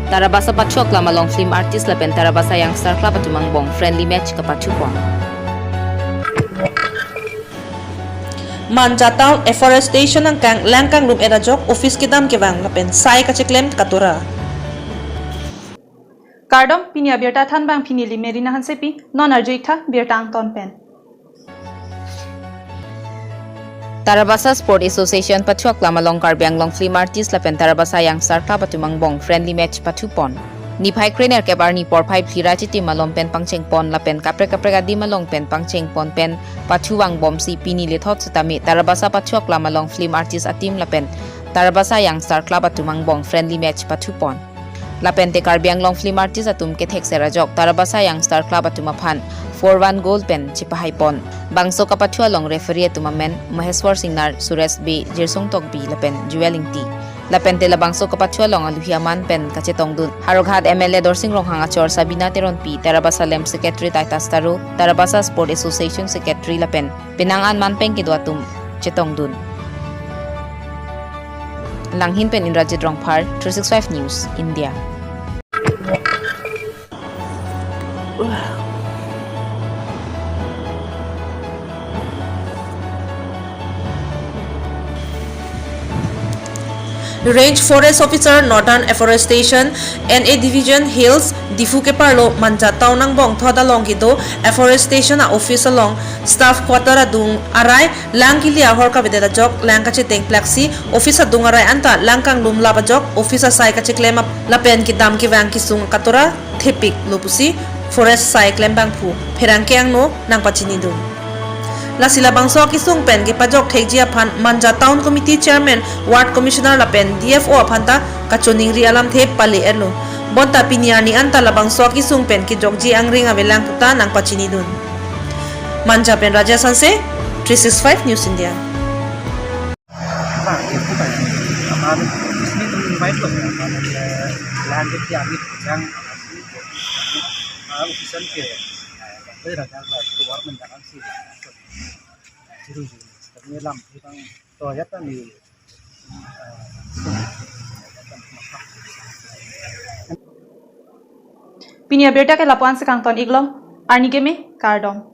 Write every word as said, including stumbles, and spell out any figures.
Tarabasa Pathu Aklam along film artist lapen Tarabasa Youngster Club atum angbong friendly match kapathu pon. Manja Town afforestation angkang lang kanglum-et ajok office kedam kevang lapen sai kacheklem katura. Kardom, pini abirta thanbang pini Limeri Nahan Sepi, non arju-ik tha birta angton pen. Tarabasa Sport Association Pathu Aklam along Karbi Anglong film artist lapen Tarabasa Youngster Club atum angbong friendly match pathu pon. Niphai krenerkep arni porphai phli ra chitim along pen pangcheng pon lapen kaprek kaprek adim along pen pangcheng pon pen pathu vangbomsi pini lethot setame Tarabasa Pathu Aklam along film artist ateam lapen Tarabasa Youngster Club atum angbong friendly match pathu pon. Lapen te Karbi Anglong film artist atum kethekser ajok Tarabasa Youngster Club atum aphan four one goal pen chepahai pon. Bangso kapathu along referee atum amen Maheswar Singnar, Suresh Bey, Jirsong Tokbi lapen Joel Ingti. Lapen te labangso kapathu along aluhi aman pen kachetongdun Howraghat M L A Dorsing Ronghang achor Sabina Teronpi, Tarabasa Lem Secretary Titus Taro, Tarabasa Sport Association Secretary lapen penang an manpeng kedo atum chetongdun. Langhin pen Indrajit Rongphar, three six five News India. Range Forest Officer, Northern Afforestation, N A Division, Hills, Diphu keparlo Manja Town angbong thot along kedo afforestation a-office along staff quarter adung arai lang kili ahor kavedet ajok lang kachetengplaksi office adung arai anta lang kanglum lap ajok office asai kacheklem ap lapen kedam kevang kesung katura thepiklo pusi forest sai klembangphu pherangke angno nangpachinidun. Lasi labangso akesung pen kepajok thekji aphan Manja Town Committee Chairman, Ward Commissioner lapen D F O aphan ta kachoningri alamthe pale-etlo. Bonta pini arni anta labangso akesung pen kejokji angring avelang puta nangpachinidun. Manja pen Rajesh Hanse, three six five News India. Nah, itu kan. Apa, ini tuh invite loh ya, apa namanya, lanjut ya, gitu, yang, ah, urusan ke, eh, beda kan, keluar mendalam sih, ya. Jiru, jiru. Tapi lam, kita, tuh, ya, kan, di, eh, Pini abirta ke lapu-an si kangton-iklo, arni keme, kardom.